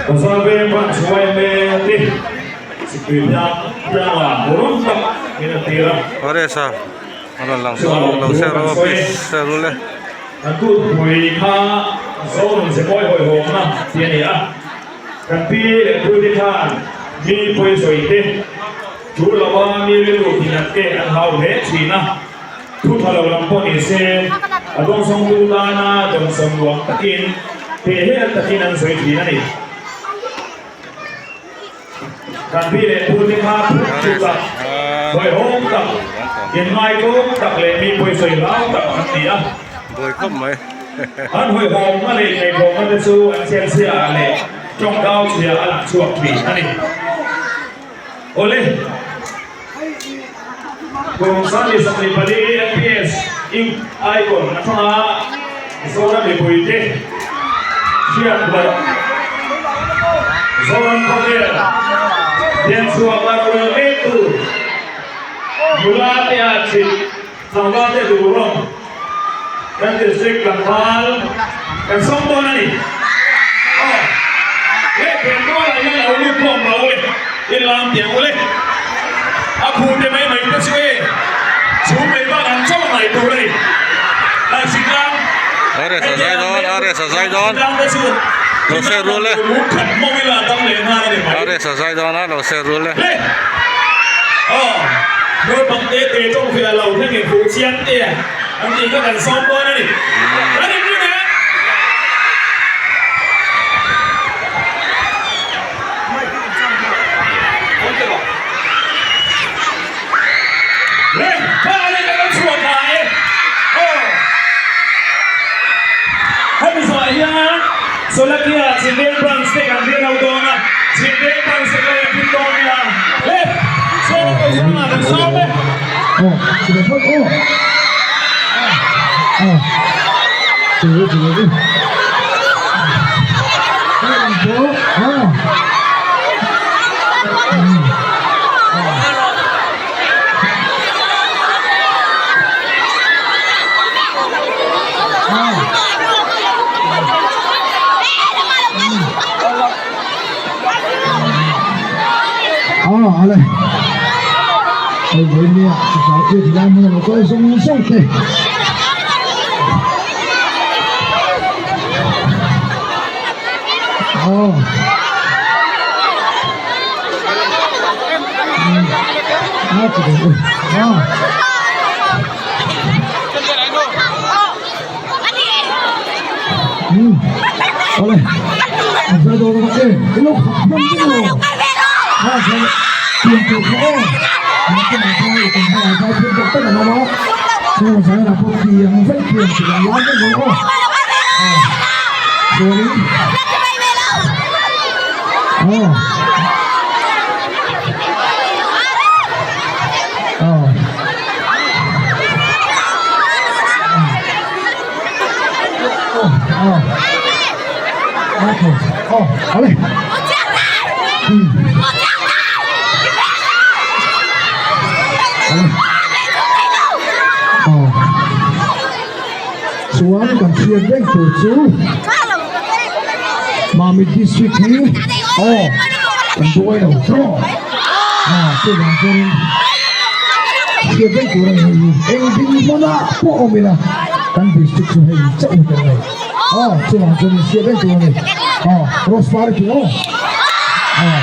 Bazar veng branch yma te sikpui hniang hnianga rawng tak in an tir a. Aresa a rawn lang tawh lo share rawh please share ru le. Kan kutpui kha Zonun Zemawi hawihhawmna tih a ni a, kan pi leh pute khan mi pawisawi te, thu lova mi rilru tih nat te an hau hle thin a. Thu tha lo lam pawh ni se, a dawngsawngtu tana dawngsawm nuam takin, pehhel takin an sawi thin a ni. Kan pi leh pute kha phut chu tak, hawihhawm tak, inngaikawm tak leh mi pawisawi hlau tak an ni a. An hawihhawmna leh inngaihtlawmna te chu an chhianchhiah ah leh tawngkau chhia a lang chhuak thin a ni. Awle. Kum 24 MPS Youth Icon atanga Zoram mipuite hriat loh Zoram khawvel lianchhuak a rorel mektu nula te ah chhit tlangval te duh rawng kan district tlangval kan sawm dawn a ni. Aw, he Bengal ah hian lo lut khawm lo le, in lam tiang ule. A khu te mai mai te chu e, chhum lei bak an chauh ngaih tur a ni. Lai Hritlang, RS a zai dawn, RS a zai dawn. Hritlang te chu Lo share rul e. Lung khat mawng ila dam leh nghal a ni mai. RS a zai dawn a, lo share rul e. Le! Aw, naupang te te tawng ve a lo thleng in fuh chiang te a. An tih kha kan sawm dawn a ni. Kan inring e! Le! Pa le ka lo chhuah ta e! Aw! Hemi zawhah hian Solakia Chhimveng Branch te kan rian ho dawn a, Chhimveng Branch te kan inring dawn nia. Le! Sawm a sawm a kan sawm e! Chuan kan hriat reng tur chu Mami district hi aw kan buai lo tawh a chuvang chuanin hriat reng tur a ni hei hi eng dinhmunah pawh awm ila kan district chu hei chauh hi kan nei aw chuvang chuanin hriat reng tur a ni aw rose par khi aw aw.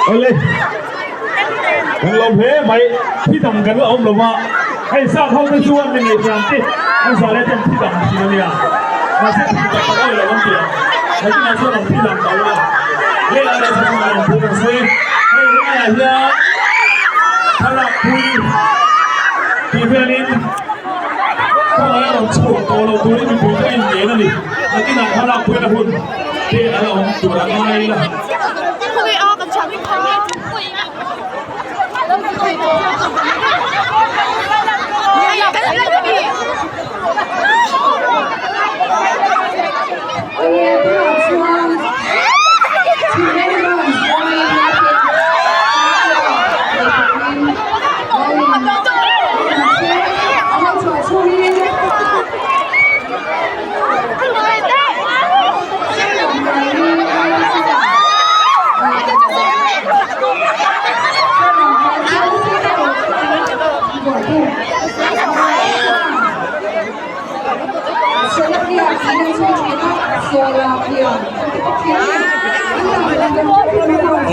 Awle, kan lawm hle mai, thi dang kan la awm lo va, hei sap ho te chuan mi ngaihdan te an zah leh ten thi dang thin a nia, mahse thi tak tak awi lo an ti ang, nakinah chuan an thi dang ta lo a, lehlam leh chhak lamah rawn phur ang se, hei helaiah hian thlalak pui tih velin kawngah rawn chhuak tawh lo turin mipui te a inngen a ni, nakinah thlalak puina hun te a la awm tur a ngai ila.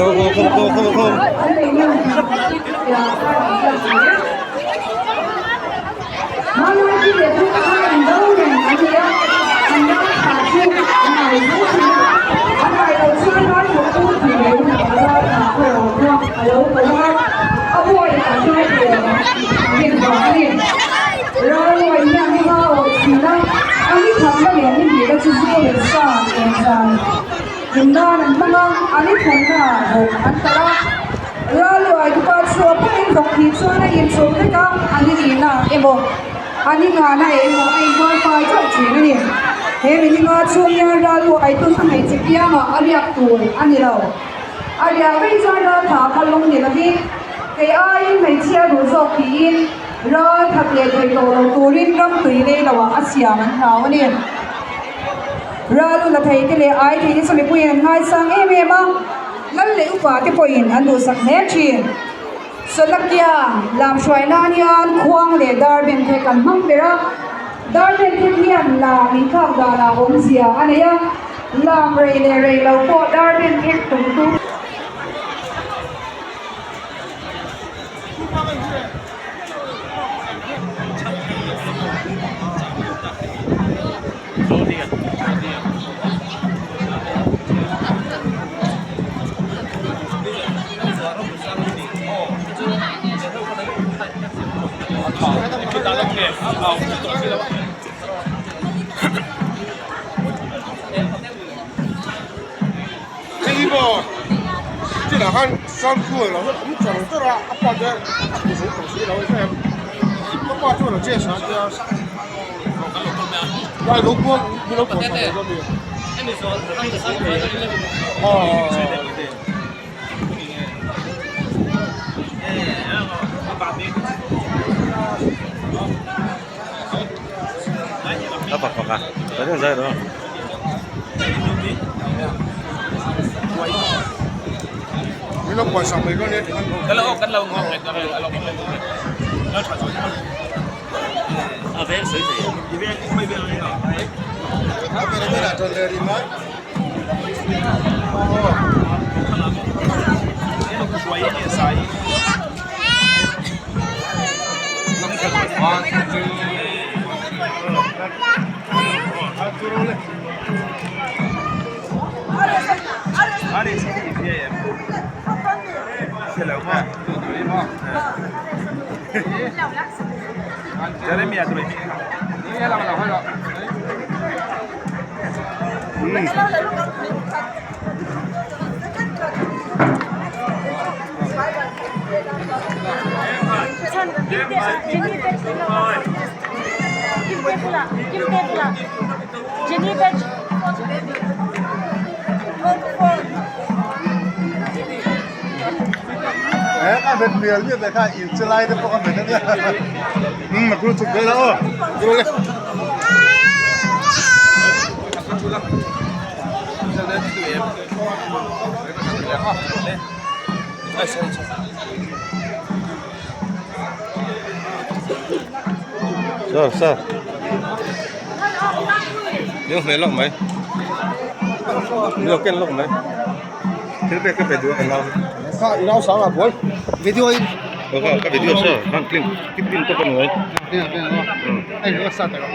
Go, go, go, go, go, go. An i nghahna emaw a inbual fai chauh thin a ni. He mihinga chhung hian ral lu aitun a hmeichhe piangah a riak tur a ni lo. A riah vei chuan ral tha kha lawng ni lovin kei aiin hmeichhia duh zawk tiin ral that leh thei tawh lo turin ram tui lei loah a siam an hlau a ni. Ral lu la thei te leh ai thei te chu mipuiin an ngaisang em em a, lal leh upa te pawhin an duhsak hle thin. Sawlakia lam hruai nan hian khuang leh dar ben thek an hmang ber a, dar ben thek hian lam inthlak danah awmzia a nei a, lam rei leh rei lo pawh dar ben thek tum tu. A pak pak a kan en zai rawh. Sir sir Ni hmel lawk mai Ni lo ken lawk mai Thil pek ka pe duh a ka nau Kha i nau sang ah buai video in Aw kha ka video sir han clean keep clean tawp a ni mai Hei ka start tak a.